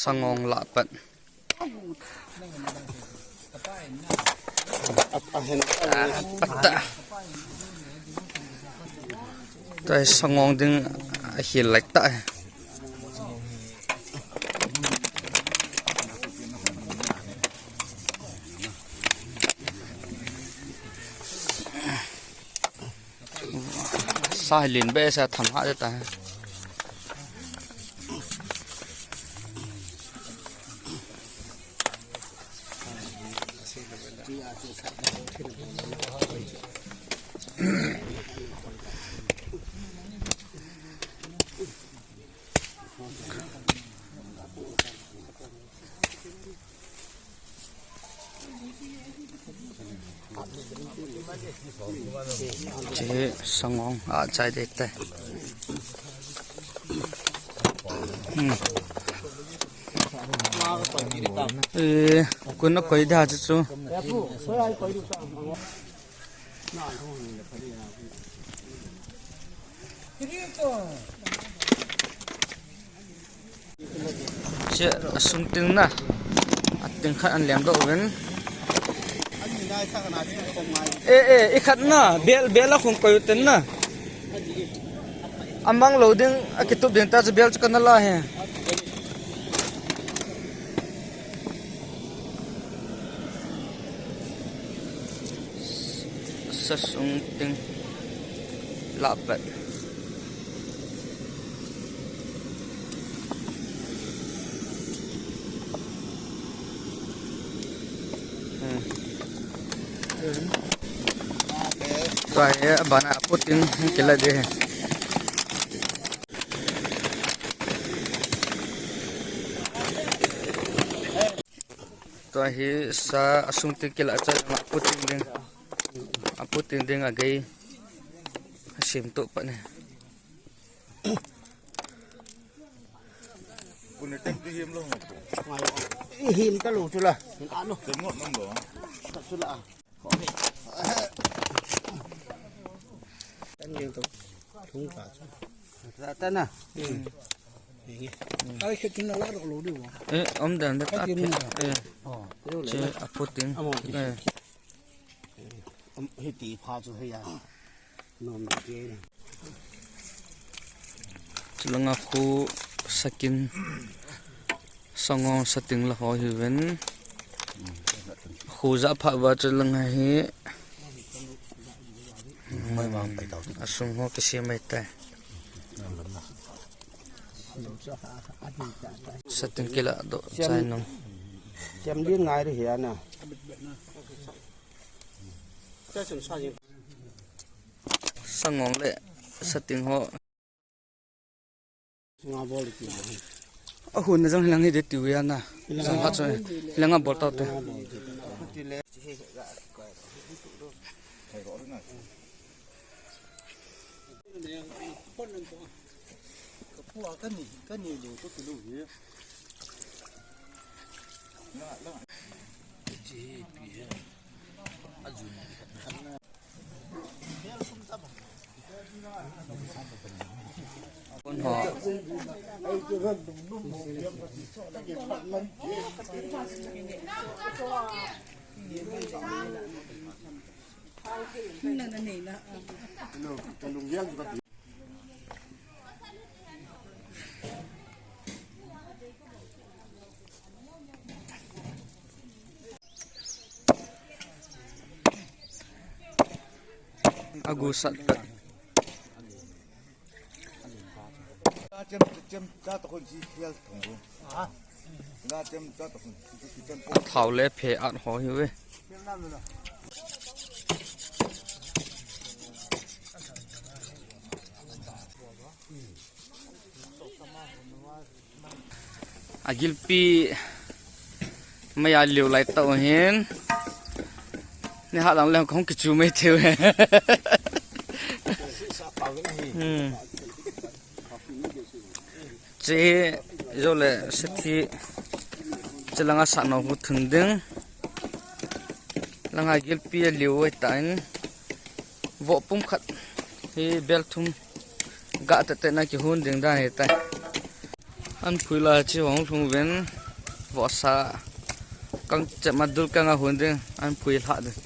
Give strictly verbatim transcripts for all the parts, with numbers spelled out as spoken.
Sangong lah pat. Apa hen? Ah, pat ta. Tua hi sangong ding ahi lai ta. Sa hi len behseh, tham hah ding ta. Che sangong a chai dek te. Hmm. Eh, kun na koi da chu chu. Che, asung ting na. Ating khat an lem doh uvin. Eh, eh, i khat na, bel, bel a khum koi u ten na. Amang lo ding, akitup ding ta chu bel chu kana la hi. Sasung ting lah pat. Hmm. Tua hi abana apu ting kila ding. Tua hi sa asung ting kila cha apu ting ding. Apu ting ding agei. Asim tu pa ni. Pune tem tu him lo. Him ta lo chu la. Hin ano. Tem ngot nam lo. Chu la. Tan ding to. Thung ta chu. Ta, ta na. Hmm. Ai, khe tin la ro lo di wa. Eh, om dan da ta. Ai, tin phe. Eh. Oh. Che apu ting. Amo. Eh. Hiti pha chu hei a. Nom ke. Chulanga khu sakin sangong sating la ho hiven. Khu ja pha va chulanga hi. Asung ho kisi mai tai. Sating kila doh chai nung. Siam din ngai ri hi ana. Sangong le sating ho. Nga bol ti. Ahun na jang hilang hi de ti u ya na. Jang ha choi. Hilang a bol tau te. Agu sat pat. Athau le phe at ho hi ve. Agilpi maya liu lai tau hin. Ni ha lang le kong kichu mai theu he. Hmm. Che jo le sethi chelanga sa no hu thun ding. Langa gilpi aliu ahitan, voh pum khat hi bel thum ga tete na kihon ding dan ahitai. An phui la chi hong lhung ven, vohsa kang chet ma dul kang a hon ding, an phui lha ding.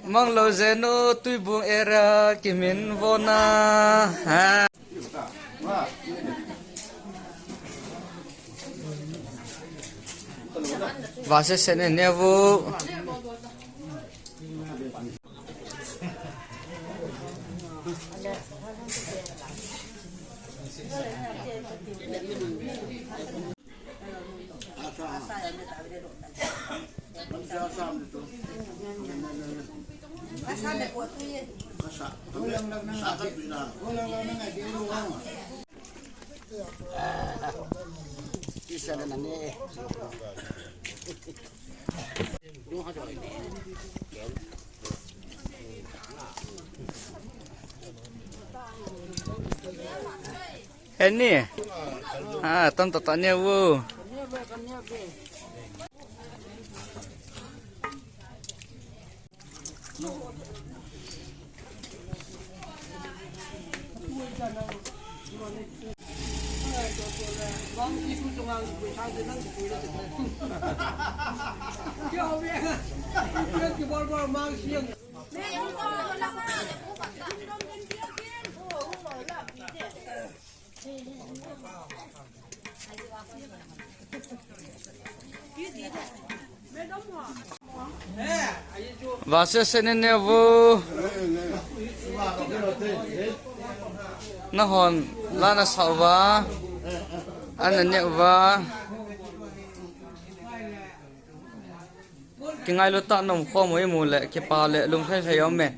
Manglo jenu Tuibung area kimin vona. Ha. Vase sene nevu. Eni. Ha, tam ta ta ne wo. Vase sene nevu. Nahon la na sa uva. Ana ne uva. Kingailu tah nom khom u imu le, kipa le, lungthei thei um e.